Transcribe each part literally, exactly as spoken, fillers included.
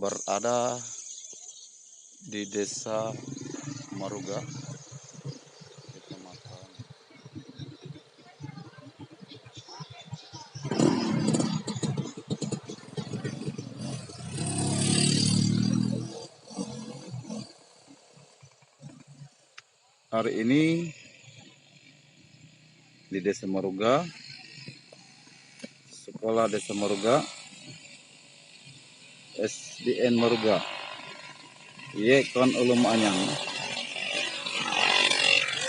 Berada di Desa Maruga, Kecamatan. Hari ini di Desa Maruga, sekolah Desa Maruga, S D N Maruga. Ye kon ulum anyang.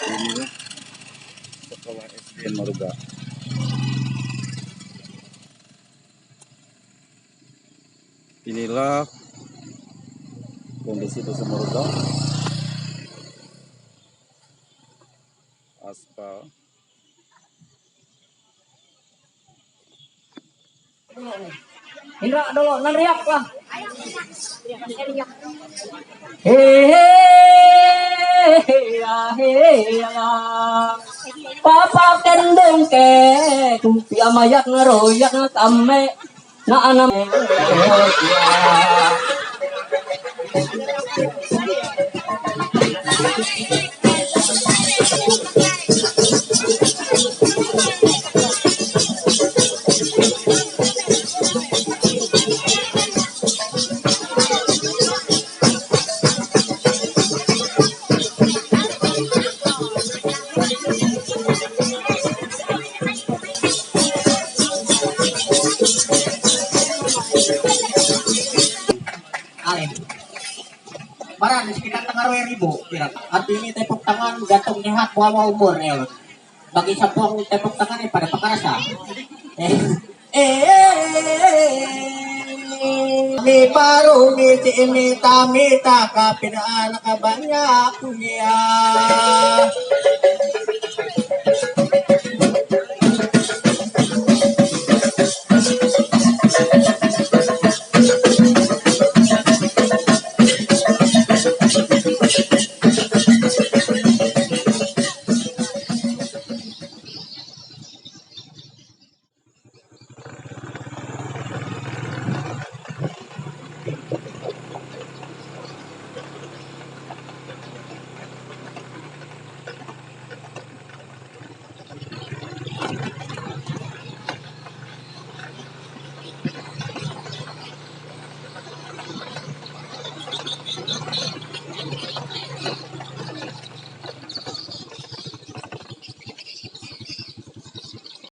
Inilah sekolah S D N Maruga. Inilah kondisi Desa Maruga. Aspal. Indra dulu, nan riak lah. He, he, he, ya, he, ya. Papa kendong ke, kupi amayak ngeroyak kame. Na anam. Ain. Barang sekitar tengah dua ribu kira. Artinya tepuk tangan gantung nyehat bawa umur ya. Bagi sampung tepuk tangan ya pada pakarasa. Eh, eh, eh, eh, eh. Mi baru mi si mi ta mi ta kapin anak banyak punya.